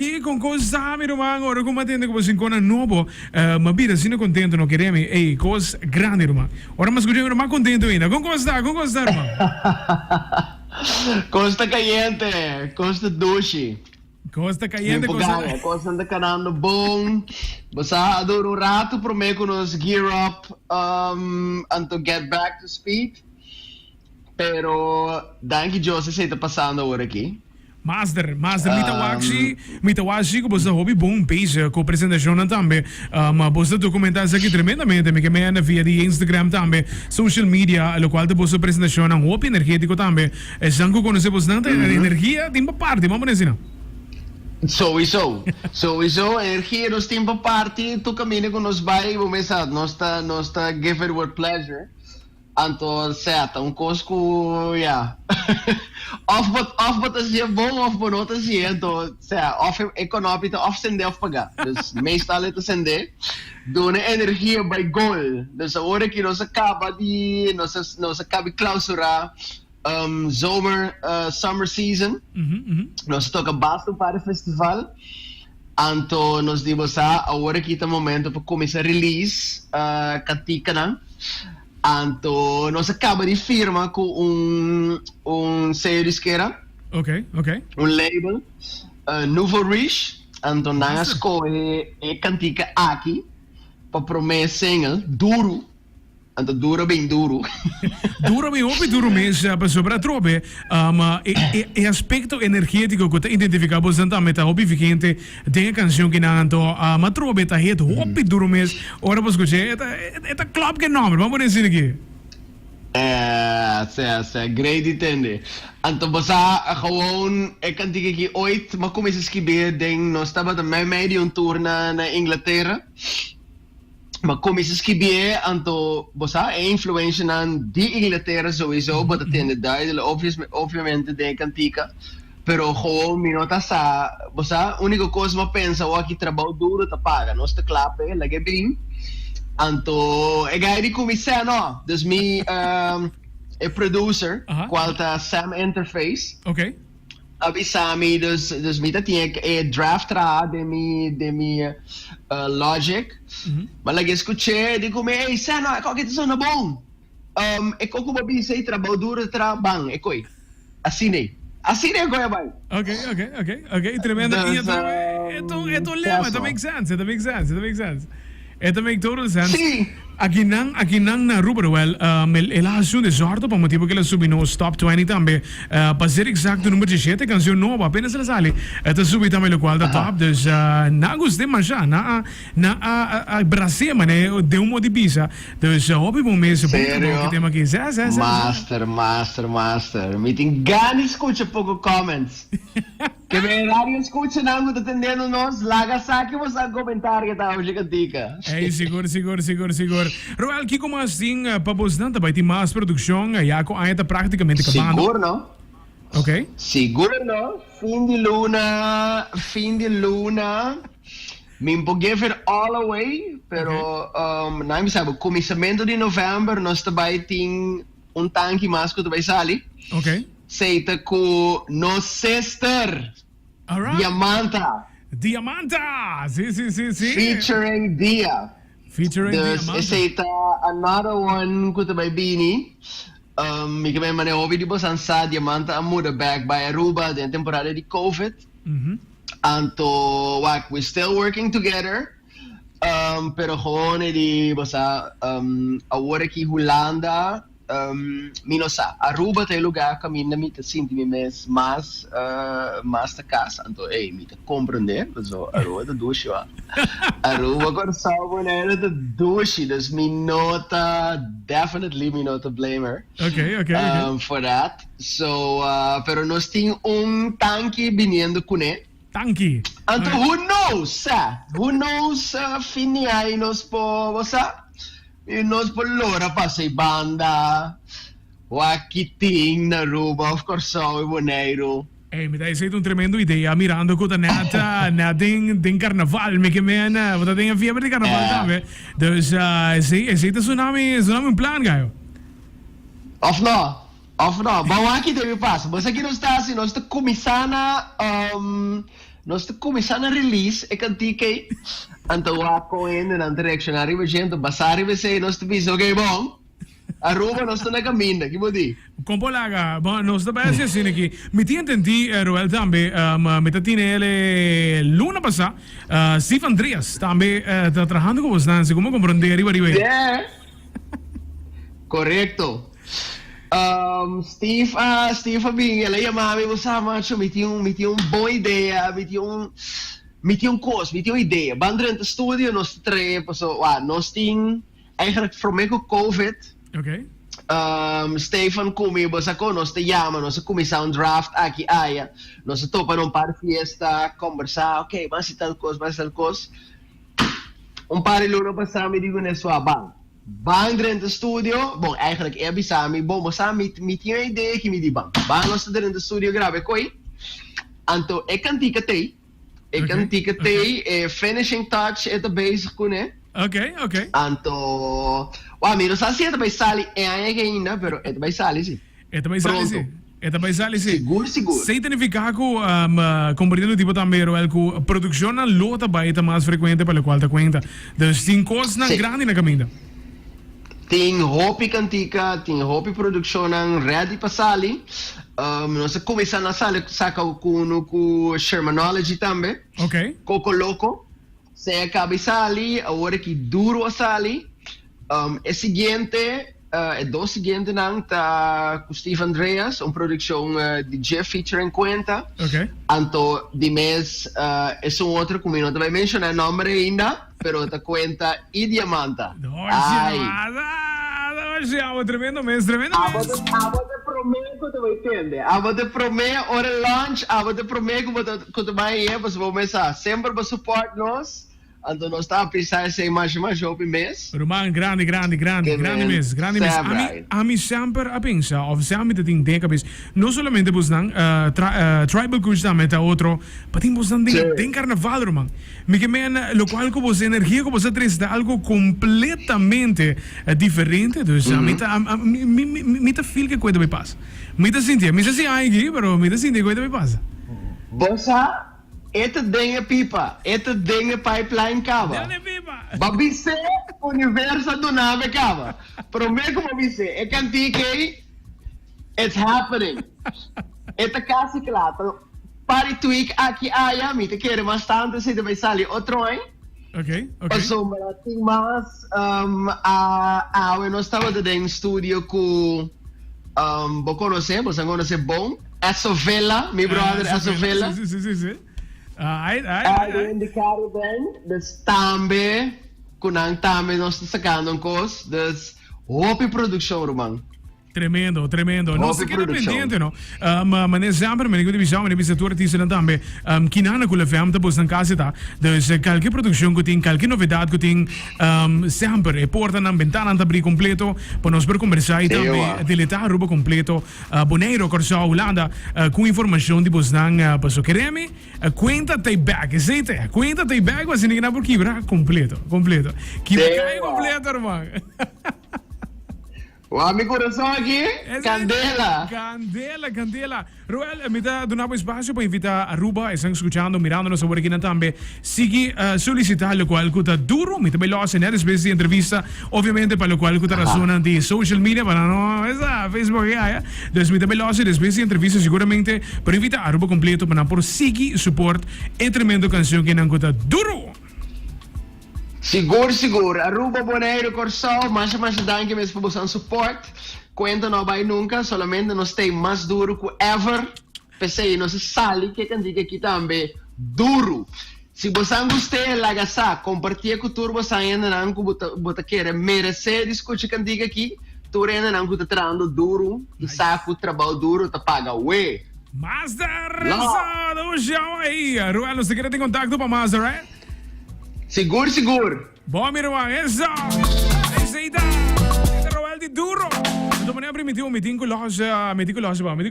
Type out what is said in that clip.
I kon kos ta, mi ruman? Ora ku mi a tende ku bo sinkona nobo, mi a bira asina kontento, no kere mi. Ey, kos grandi, ruman. Ora mi a skucha mi ruman kontento ainda. Kon kos ta? Kon kos ta, ruman? Kos ta kayente, kos ta dushi. Kos ta kayente, kos ta. Mi por kosnan ta kanando bon. Bo sa a dura un ratu promé ku nos gear up anto get back to speed. Pero danki Dios esei ta pasando awor aki. Master, master, mi ta wak si, mi ta wak si ku bo sta hopi bon bezig ku presentashonnan tambe. Ma bo sta dokumenta esaki tremendamente. Mi ke manda via di Instagram tambe, social media, lokual ta boso presentashonnan hopi energetiko tambe. Esnan ku konosé bosnan ta energia tin pa parti, ban pone asina. Souiso, souiso, energia nos tin pa parti, tur kaminda ku nos bai, bo mes sa, nos ta, nos ta give it with pleasure. Anto sea ta un kos ku ya òf bo òf bo ta hasié bon òf bo no ta hasié anto sea òf e konopi ta òf sendé òf pagá dus meestal e ta sendé duna energia bai gol dus awor aki nos a kaba di nos a nos a kaba di klausurá zomer summer season nos a toka basta un par di festival anto nos di bo sa awor aki ta momento pa kuminsá release kantikanan. Anto nos a caba di firma cu un un sello disquera. Ok, ok. Un label, Nouveau Riche. Anto nan a scoge e cantica aki pa prome single, Duru. Anto duro bin duru. Duro bin hopi duro mes, pasobra atrobe e e e aspecto energetico cu ta identifica boso tambe ta hopi vigente Den e cancion ki nan anto ma trobe ta hit hopi duro mes ora bo scuche e ta e ta klop ke nomber ban pone asina aki. Eh sea sea great di tende. Anto bo sa gewoon e cantica aki ooit m'a cuminsa scribie den nos tabata mei mei di un tour na na Inglaterra. M'a cuminsa scribie anto bo sa e influencianan di Inglaterra souiso bo ta tende duidelijk obvious obviamente den e cantica. Pero gewoon mi no ta sa, bo sa, unico cos bo pensa awor aki trabao duro ta paga, nos ta cla p'e, laga e bin. Anto e guy di cu mi Sam no, dus mi e producer, cual ta Sam Interface, a bisa mi, dus dus mi ta tin e draft traha den mi den mi Logic, ma laga e scuch'e, di cu mi, ey Sam no, e coki ta sona bon. E ko ku bo bisa i trabou duro ta traha ban e koi. Asina ei. Asina e koi a bai. Ok, ok, ok, ok. Tremendo. I e ta, e ta, e ta un lema, e ta make sense, e ta make sense, e ta make sense. E ta make total sense. Sí. Akinan, akinan na Aruba, wel, el, el a hasi un desordo pa motibu ku el a subi nos top 20 tambe. Pa ser exacto number 17, kansion nobo, apenas el a sali, e ta subi tambe lokual ta top. Dus, nan a gust'é masha, nan a, nan a, a, a bras'é manera den un modo di bisa. Dus hopi bon mes bon trabou ki tema aki. Sè sè sè. Master master master mi tin gana di scucha poco comments ke men radio scucha nan cu ta tendendo nos laga sa ki boso a comentario ta oshi cantica. Ey sigur sigur sigur sigur. Roel kiko mas tin pa bosnan ta bay tin mas produccion ya cu aña ta practicamente cabando. Sigur no. Ok. Sigur no fin di luna fin di luna. Mi por give it all away, pero nan mi sa bo kuminsamentu di november nos ta bai tin un tanki mas ku ta bai sali. Okay. Sei ta ku nos sister Alright. Diamanta. Diamanta! Si, si, si, si. Featuring Dia. Featuring Dus Diamanta. esei ta another one ku ta bai bini. Mi ke bai mane hopi di bosan sa Diamanta a muda bek bai Aruba den temporada di covid. Anto wak we still working together pero gewoon e di bo sa awor aki Hulanda mi no sa Aruba ta e lugar caminda mi ta sinti mi mes mas mas ta cas anto ey mi ta comprende paso Aruba ta dushi wak Aruba Corsou Bonaire ta dushi dus mi no ta definitely mi no ta blame her for that. So, pero nos tin un tanki biniendo kuné. Tanki. Anto who knows, sa, who knows fin di aña nos por, bo sa, nos por lora pasa e banda, wak ki tin na Aruba of Kòrsou i Boneiru. Ey, mi ta esey ta un tremendo idea, mirando cu ta net, net den, den carnaval, mi ke men, bo ta den e fiebre di carnaval tambe. Dus, esey, esey ta suna mi, suna mi un plan, gayo. Of no? Of no? Bo wak ki debe pasa. Bo sa ki nos ta hasi? Nos ta kuminsá na. Nos ta kuminsá na release e kantika ei, anto wak kon hendenan ta reakshoná riba dje, anto basá riba esei nos ta bisa, ok bon, Aruba nos ta na kaminda, ki bo di? Kon por laga? Bon, nos ta bai hasi asina aki. Mi tin entendí, Roel tambe, mi ta tine el e luna pasá, Steve Andreas tambe ta trahando ku bosnan, segun mi a komprondé riba riba ei. Yeah. Korekto. Steve a, Steve a bin, el a yama mi, bo sa macho, mi tin un, mi tin un bon idea, mi tin un, mi tin un kos, mi tin un idea. Ban drenta studio, nos ta trae, paso, wak, nos tin. Eigenlijk prome ku covid, Okay. Stefan ku mi, bo sa kon nos ta yama, nos a kuminsá un draft aki aya, nos a topa na un par fiesta, kombersá, ok, ban hasi tal kos, ban hasi tal kos. Un par di luna pasá mi di kuné sua, ban, ban drenta studio, bon, eigenlijk e a bisa mi, bon, bo sa mi mi tin un idea ki mi di ban, ban nos ta drenta studio graba e koi, anto e kantika t'ei. E kantika t'ei, e finishing touch e ta bezig kuné. Ok, ok. Anto, wou, mi no sa si e ta bai sali e aña aki ainda, pero e ta bai sali si. E ta bai sali si. E ta bai sali si. Sigur, sigur. Esei ta nifiká ku, kompartiendo tipo tambe, Roel, ku produkshonnan lo ta bai ta mas frekuente pa lokual ta kuenta. Dus tin kosnan grandi na kaminda. Tin hopi kantika, tin hopi produkshonnan ready pa sali. Nos a kuminsá na sali saka unu ku Shermanology tambe. Ok. Coco Loco. Esei a kaba di sali, awor aki Duro a sali. E siguiente, e dos siguientenan ta ku Steve Andreas, un produkshon di dje featuring Cuenta. Ok. Anto di mes esun otro ku mi no ta bai menshoná e nòmber ainda. Pero ta cuenta y diamanta. Ay. Doshi abo tremendo mes, tremendo mes. Abo ta prome cu ta bay tende. Abo ta prome ora launch, abo ta prome cu bo ta cu ta bay aye pasobra bo mes sa semper bo support nos, anto nos ta apreciá esey masha masha hopi mes. Ruman grandi grandi grandi grandi mes grandi mes ami ami semper a pensa of semper mi ta tin den cabes no solamente bosnan tribal kush tambe ta otro pa tin bosnan den den carnaval ruman. Mi ke men lokual ku boso energia ku boso a trese ta algo kompletamente diferente, dus mi ta mi mi ta feel ke koe ta bai pasa. Mi ta sinti, mi sa si aña aki, pero mi ta sinti koe ta bai pasa. Bo sa, e ta den e pipa, e ta den e pipeline kaba. Den e pipa! Bo bis'é, universo a duna bo e kaba. Promé ku bo bis'é, e kantika ei, it's happening. E ta kasi kla. Par di tweak aki aya, mi ta kere mas tantu si ta bai sali otro añ. Ok, ok. Pasobra tin mas, um, a, awe nos tabata den studio ku, um, bo konosé, boso a konosé bon, Esso Vela, mi brother Esso Vela. Si, si, si, si. Ai, ai, ai, ai. Den di Cari Band, dus tambe, ku nan tambe nos ta sakando un kos, dus hopi produkshon ruman. Tremendo, tremendo. Nos Hopi ta keda produccion. pendiente, no? Um, mané semper, mané ku divisão, mané bisa tur artistanan tambe. Um, kinana ku la FM ta bosnan kasi ta. Dus eh, kalke produccion ku tin, kalke novedad ku tin, um, semper e portanan, bentanan ta abrí kompleto pa nos por kombersá i Sí, tambe wa. deletá Aruba kompleto, uh, Boneiru, Kòrsou, Hulanda, uh, ku informashon di bosnan, uh, paso keremi, uh, kuenta ta bek, esei ta, kuenta ta bek, asina ku nan por kibra kompleto, kompleto. Kibra Sí, kai wa. kompleto, herman. Wak mi kurason aki, kandela. Kandela, kandela. Roel, mi ta duna bo espacio pa invita Aruba, esnan scuchando, mirando nos awor akinan tambe, sigui solicita locual cu ta duro. Mi ta bay los net despues di entrevista, obviamente pa locual cu ta razonnan di social media, pa nan no esa Facebook aki aya. Dus mi ta bay los despues di entrevista seguramente, pero invita Aruba completo pa nan por sigui support e tremendo cancion kinan cu ta duro. Sigur sigur. Aruba, Boneiru, Kòrsou, masha masha danki mes pa bosan support. Kuenta no a bai nunka, solamente nos stay mas duru ku ever. P'esei nos a sali ku e kantika aki tambe duru. Si bosan gust'é, laga sa, kompartié ku tur bosan hendenan ku bo ta bo ta kere meresé di skucha e kantika aki. Tur hendenan ku ta trahando duru i sa ku trabou duru ta paga we. Master! Sa, nos shau ahí. Ruel, nos ta kere tin kontakto pa Master, right? Sigur sigur. Bon mi ruman, eso! Esey ta! E ta Roel di duro! Anto manera primitivo mi tin cu los, mi tin cu los ba, mi tin cu.